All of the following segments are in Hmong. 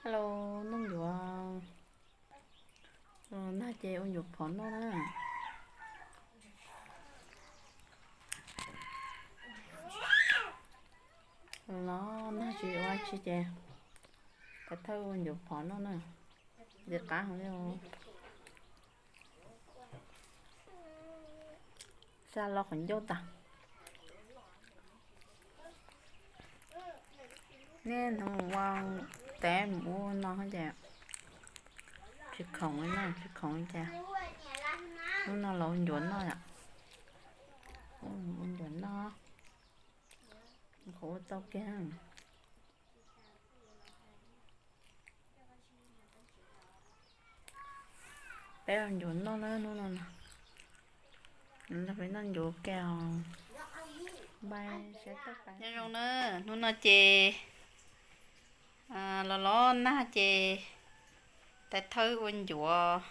Hello, noj ncuav, nag ces ua ncuav phom noj na. Los nag tsis ua tsi ces pov thawj ua ncuav phom noj na, ntxim qab heev li os. Xa los qhov ncauj tas. Nej hnov mus ua tev mus ua no ces tsis khoom li no, tsis khoom li cas. Hnub no los ua ncuav noj yom. Ua ncuav noj, qhov ua tau kiag. Peb ua ncuav noj na hnub no na. Peb noj ncuav kiag os. Nyob zoo na, hnub no ces los los nag ces tais thawj ua ncuav,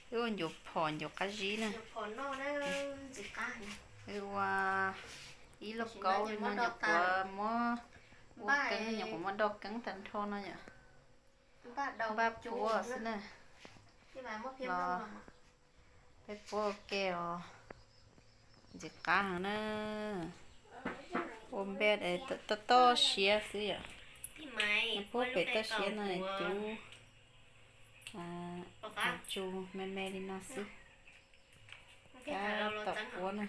wb ua ncuav phom ncuav qab zib na. Wb ua ib lauj kaub li no nyuam qhuav muab ua keeb, nyuam qhuav muab doj keeb tag nrho no yom. Npaj puab xwb na. Los peb puab ua ke os, ntxim qab heev na. Ua npej toj toj siab xwb yom. Puab pem toj siab no cub, cub tsu me me li no xwb. Tab tom puab na.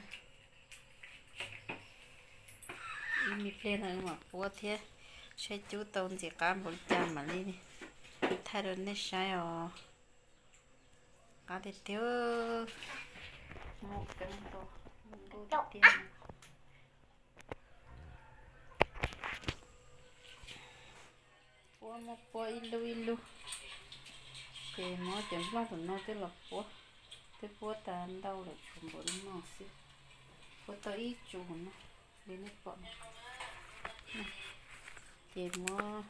Ib me pliag no mam puab thiab, saib cub tau ntxim qab npaum li cas mam li thaij rau nej saib os. Qab tiag tiag, muaj keeb tau, muaj nkuj tiag tiag. Puab muab puab ib lub ib lub, ces muab cov nplooj tom no twb los puab, twb puab tas ntau lawm, tshuav npaum li no xwb. Puab tau ib tsu no li nej pom. Ces muab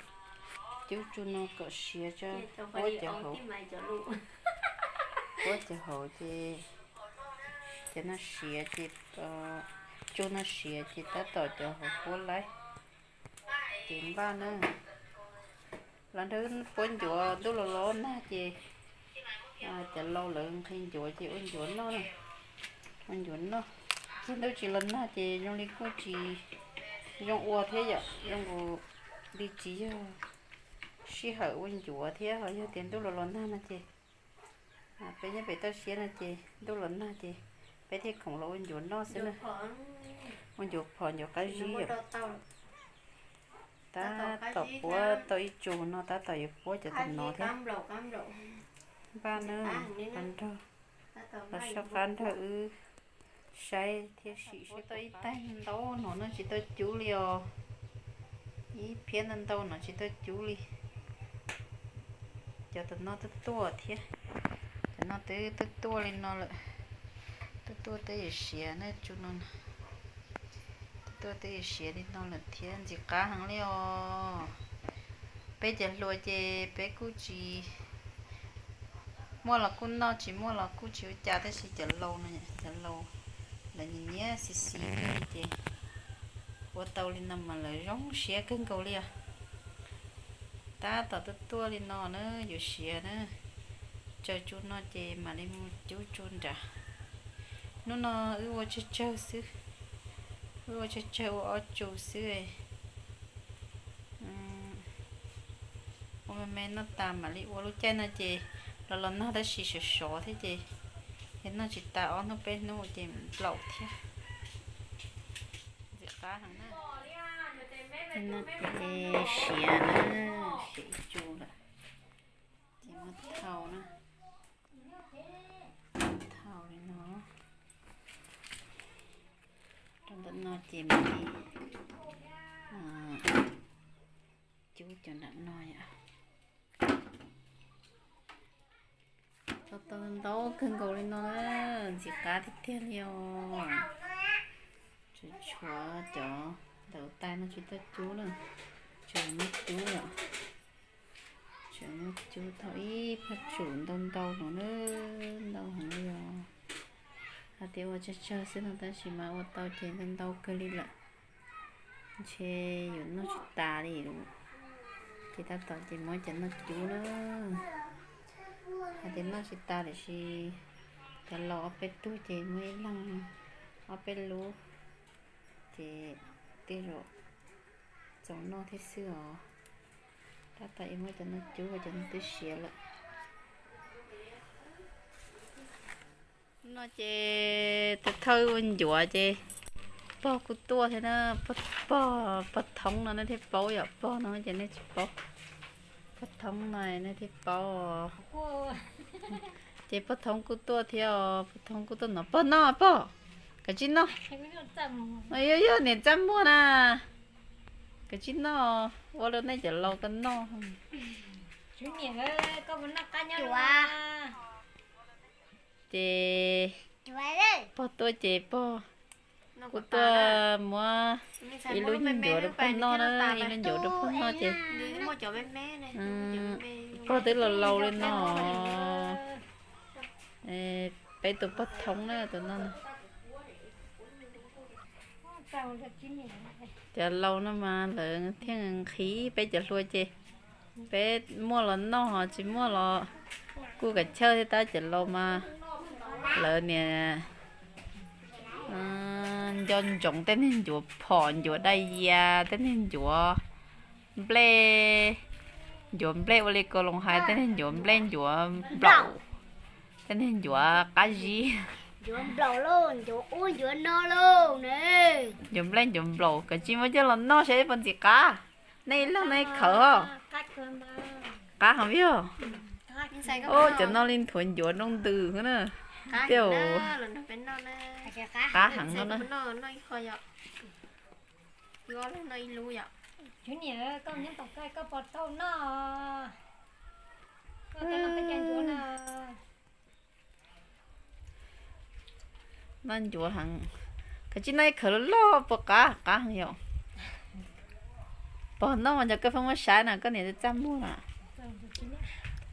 cub tsu no kom siav tso, puab cov hauv, puab cov hauv ces cov no siav ces, tsu no siav ces tab tom cov hauv puab laib. Ces npaj na, los nrog puab ncuav, ntuj los los nag ces cov laus lawv nqhis ncuav ces ua ncuav noj na, ua ncuav noj. Ces ntuj tsis los nag ces zoo li kuj tsis zoo ua thiab yom, zoo nkaus li tsis yog sij hawm ua ncuav thiab. Ho yog tias ntuj los los nag no ces peb nyob pem toj siab no ces ntuj los nag ces peb thiaj khoom los ua ncuav noj xwb na. Ua ncuav phom ncuav qab zib yom. Tab tom puab tau ib tsu no, tab tom yuav puab cov tom no thiab. Npaj na, los nrog, los soj qab nrog wb saib thiab sim seb. Puab tau ib taig ntau no na tsis tau cub li os. Ib phiab ntau ntau no tsis tau cub li. Cov tom no twb tuaj thiab. Cov no twb twb tuaj li no lawm. Twb tuaj twb yuav siav na, tsu no, twb tuaj twb yuav siav li no lawm thiab, ntxim qab heev li os. Peb cov hluas ces peb kuj tsis, muaj los kuj noj, tsis muaj los kuj tsis ua cas, tab sis cov laus no, cov laus lawv nyiam nyiam xis xis li ces ua tau li no mas lawv zoo siab kawg nkaus li os. Tab tom tuaj tuaj li no na, yuav siav na, tsaws tsu no ces mam li mus cub tsu nrad. Hnub no wb ua tsawg tsawg xwb, wb ua tsawg tsawg ua ob tsu xwb. Ua me me noj tas mam li ua, lub caij no ces los los nag tab sis sov sov thiab ces yog noj tsis tas ob hnub peb hnub ces nplaum thiab. Ntxim qab heev na. No ces siav na, siav ib tsu lawm ces muab thau na, thau li no. Rau ntawm no ces mam li cub cov nram no yom. Tau tau ntau kawg nkaus li no na, ntxim qab tiag tiag li os. Tseem tshuav cov ntawm tais no tsis tau cub na, tseem muab cub lawm. Tseem muab cub tau ib phaj tsum ntau ntau no na, ntau heev li os. Hais tias ua tsawg tsawg xwb no tab sis mas ua tau ces ntau ntau kawg li lawm. Ntshe yuav noj tsis tas li lawm. Ces tab tom ces muab cov no cub na. Hais tias noj tsis tas tiam sis cov laus ob peb tug ces muaj ib leeg ob peb lub, ces tej zaum txaus noj thiab xwb os. Tab tom es muab cov no cub, cov no twb siav lawm. No ces tus thawj ua ncuav ces pog kuj tuaj thiab na. Pog, pog thoob no nej thiaj paub, yog pog no ces nej tsis paub. Pog thoob no nej thiaj paub. Ces pog thoob kuj tuaj thiab os, pog thoob kuj tuaj no. Pog noj pog, kav tsij noj. Yog, yog niam txaj muag na. Kav tsij noj, ua rau nej cov laus tau noj. Ces pog tuaj ces pog kuj tuaj muab ib lub ncuav rau pog noj na, ib lub ncuav rau pog noj ces pog twb laus laus li no. Peb tus pog thoob na tus no. Cov laus no mas lawv thiaj nqhis, peb cov hluas ces peb muaj los noj, tsis muaj los kuj kav chawj thiab tab. Cov laus mas lawv niaj nco ntsoov tej niag ncuav phom, ncuav daj yias, tej niag ncuav nplej, ncuav nplej ua li Kaus Loos hais, tej niag ncuav nplej, ncuav nplaum, tej niag ncuav qab zib. Ncuav nplej ncuav nplaum, kav tsij muab coj los noj saib puas ntxim qab. Nej ib leeg nej khawv os. Qab heev vim os. Ua cov no li nthuav ncuav nroo ntws na. Tej qab heev no na. Noj ncuav heev, kav tsij noj ib khawv loj loj puas qab, qab heev yom. Pog noj mas cov koj pheej muab saib na, koj niam txaj muag na.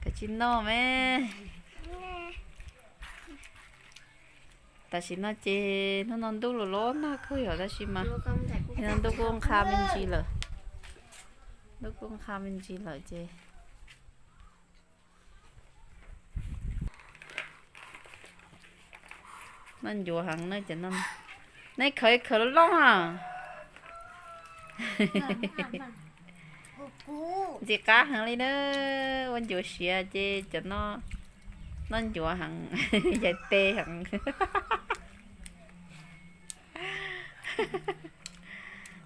Kav tsij noj me. Tam sim no ces hnub no ntuj los los nag kawg yom, tab sis mas hnub no ntuj kuj nqha me ntsis lawm. Ntuj kuj nqha me ntsis lawm ces noj ncuav heev na cov no. Nej khawv khawv loj loj na. Ntxim qab heev li na. Ua ncuav siav ces cov no noj ncuav heev, yaim tes heev.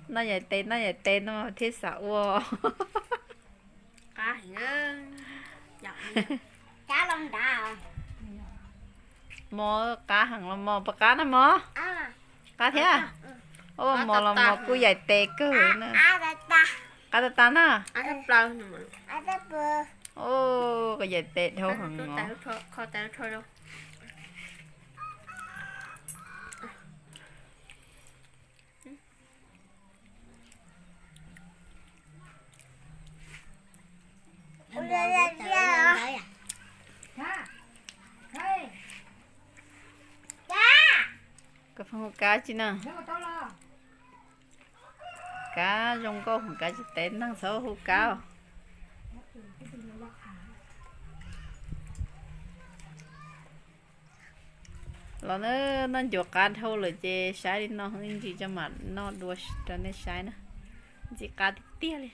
Noj yaim tes, noj yaim tes no thiaj xav ua. Mos, qab heev los mos, puas qab na mos? Qab thiab. Ua mos los mos kuj yaim tes kawg na. Qab tas tas na. Ua koj yaim tes dhau heev os. Koj pheej hu kab tsi na. Kab zoo nkauj, kab tsis tev neeg txhob hu kab. Los na, noj ncuav qab dhau lawm ces saib li no ib ntsis tso mam noj dua rau nej saib na. Ntxim qab tiag tiag li.